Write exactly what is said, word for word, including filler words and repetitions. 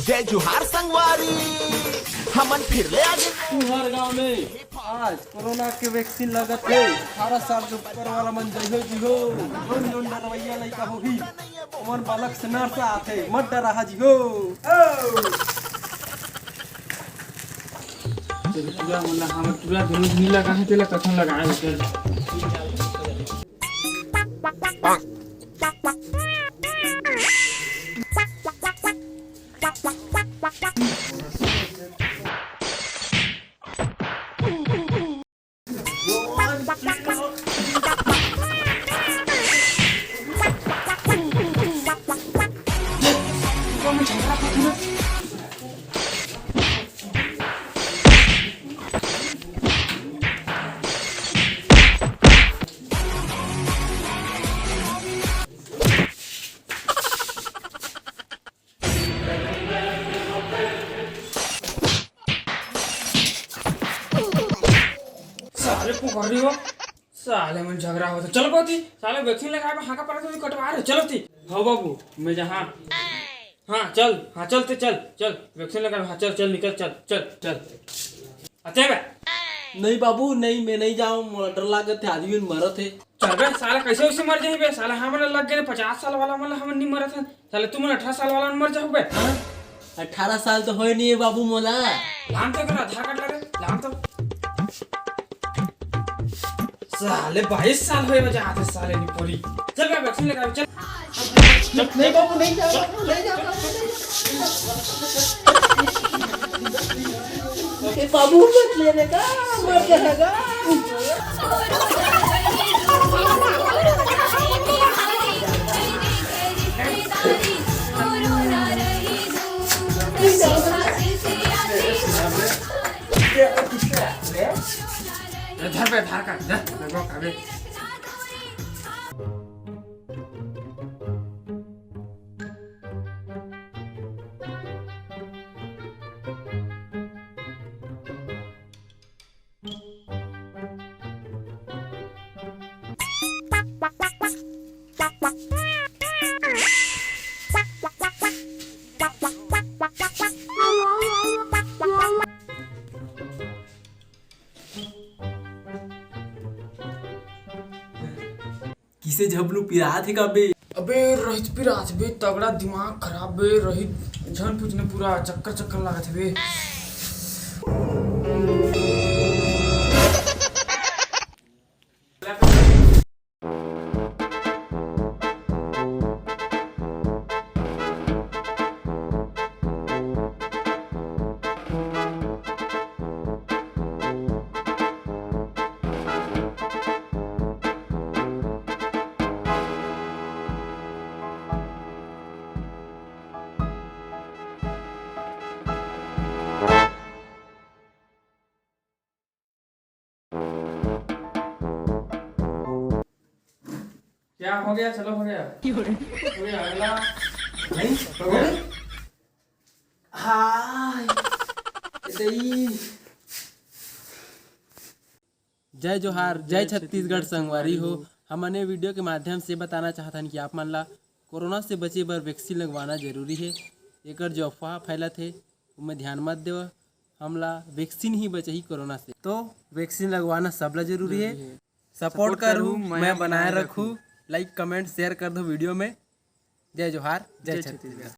जय जोहार संगवारी, हमन फिर ले आ गे। तुंहर गांव में आज कोरोना के वैक्सीन लगत हे। अठारह साल के ऊपर वाला मन जइहो जइहो, जोन जोन डरवइया लइका होही, ओमन बालक से नरसा आथे, मत डराहा जइहो। चल, टूरा मन ला, हमर टूरा दोनों झिन लगा हे, तेला कथन लगाए, चल। साले कुकर्री हो, साले मन झगड़ा होथे। चल कोती, साले वैक्सीन लगाए में हाका पड़ा तो कटवा रहे। चलो ती। हाँ बाबू, मैं जहाँ। हाँ चल, हाँ चल ते चल, चल वैक्सीन लगाए में, हाँ चल, चल निकल, चल, चल, चल। अते बे। नहीं बाबू, नहीं, मैं नहीं जाऊँ, मोला डर लागत हे, आदमी मन मरत हे। चल बे, साला कैसे वैसे मर जाही बे? साला हमन ला लग गे पचास साल वाला मन ला, हमन नहीं मरत हन। साले तुमन अठारह साल वाला मन मर जाहू बे। हाँ? अठारह साल तो होए नहीं हे बाबू मोला। लान तो कर आधार कार्ड ला रे, लान तो। साले बाईस साल होए बजा आते साले नहीं पूरी। चल बे, वैक्सीन लगा, चल। नहीं बाबू, नहीं जाओ, नहीं जाओ, नहीं जाओ। ए बाबू, मत लेने का, मर जाएगा। धर बे, धर कर, धर, लगवा का बे। किसे झबलू, पिरात हे का बे? अबे रहित पिरात बे, तगड़ा दिमाग खराब बे रहित, झन पूछने, पूरा चक्कर चक्कर लागत हे बे। क्या हो गया? चलो, हो गया। हो गया, अगला। नहीं, हो गया। हाय, दई। जय जोहार, जय छत्तीसगढ़ संगवारी हो। हमन ये वीडियो के माध्यम से बताना चाहत हन कि आप मन ला कोरोना से बचे बर वैक्सीन लगवाना जरूरी हे। एकर जो अफवाह फैलत हे, ओमे ध्यान मत देव। हमला वैक्सीन ही बचाही कोरोना से। तो वैक्सीन लगवाना सबला जरूरी हे। जरूरी हे। सपोर्ट सपोर्ट करू, करू, मैं मया बनाए बनाए रखू। रखू। लाइक, कमेंट, शेयर कर दो वीडियो में। जय जोहार, जय जय छत्तीसगढ़। छत्तीसगढ़।